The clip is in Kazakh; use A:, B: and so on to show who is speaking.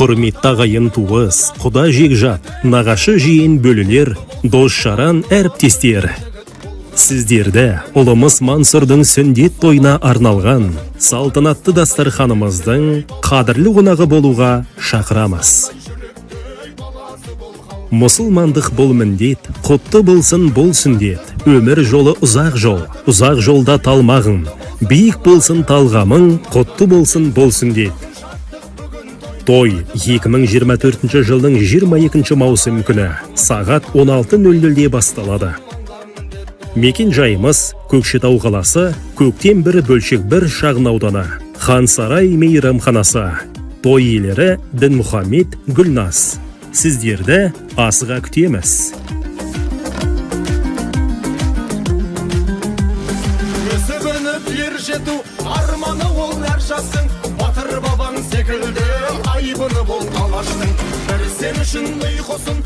A: Құрметті ағайын туыс, құда жекжат, нағашы жиен бөлелер, дос жаран әріптестер. Сіздерді ұлымыз Мансұрдың сүндет тойына арналған салтанатты дастарханымыздың қадірлі қонағы болуға шақырамыз. Мұсылмандық бұл міндет, құтты болсын бұл сүндет. Өмір жолы ұзақ жол, ұзақ жолда талмағың. Биік болсын талғамың, құтты болсын бұл сүндет. Той 2024 жылдың 22 маусым күні сағат 16:00-де басталады. Мекен жайымыз: Көкшетау қаласы, Көктем 1 бөлшек 1 шағын ауданы, Хан Сарай мейрамханасы. Той иелері Дінмұхаммед, Гүлназ. Сіздерді асыға күтеміз.
B: Өсіп өніп ер жету арманы ол әр жастың. Батыр бабаң секілді айбыны бол алаштың. Бір сен үшін ұйқысын